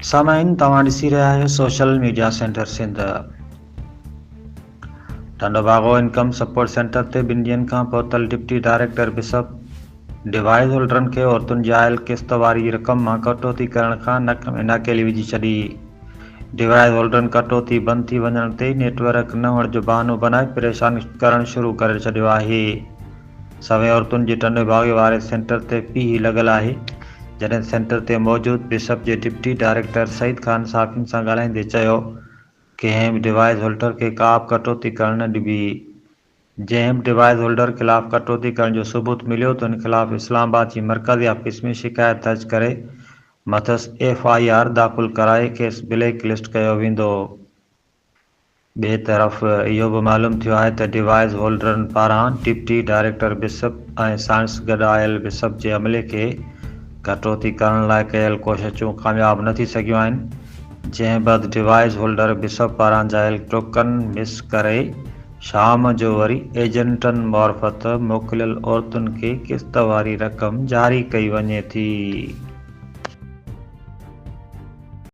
سامعين توهان ڏسي رهيا آهيو social media centre Sindh. Tando Bago income support centre تي ٻن ڏينهن کان پهتل ڊپٽي ڊائريڪٽر بسپ ڊوائيس هولڊرن کي عورتن جي آيل قسط واري رقم مان ڪٽوتي ڪرڻ کان نڪ ۾ ناڪيلي وجهي ڇڏي. ڊوائيس هولڊرن ڪٽوتي بند ٿي وڃڻ تي نيٽ ورڪ نه هئڻ جو بهانو بنائي پريشان ڪرڻ شروع ڪري ڇڏيو آهي. سوين عورتن جي ٽنڊي باگي واري سينٽر تي پيهه لڳل آهي، جڏهن سينٽر تي موجود بسپ جي ڊپٽي ڊائريڪٽر سعيد خان صحافين سان ڳالهائيندي چيو ڪنهن به ڊوائيس هولڊر کي ڪا به ڪٽوتي ڪرڻ نه ڏبي، جنهن به ڊوائيس هولڊر خلاف ڪٽوتي ڪرڻ جو ثبوت مليو ته ان خلاف اسلام آباد جي مرڪزي آفيس ۾ شڪايت درج ڪري مٿس ايف I R داخل ڪرائي کيس بليڪ لسٽ ڪيو ويندو. ٻئي طرف اهو به معلوم ٿيو آهي ته ڊوائيس هولڊرن پاران ڊپٽي ڊائريڪٽر بسپ ۽ ساڻس گڏ آيل بسپ جي عملي کي ڪٽوتي ڪرڻ لاء ڪيل ڪوششون ڪامياب نه ٿي سگهيون آهن جنهن بعد ڊوائيس هولڊر بسپ پاران جايل ٽوڪن مس ڪري شام جو وري ايجنٽن معرفت موڪليل عورتن کي قسط واري رقم جاري ڪئي وڃي ٿي.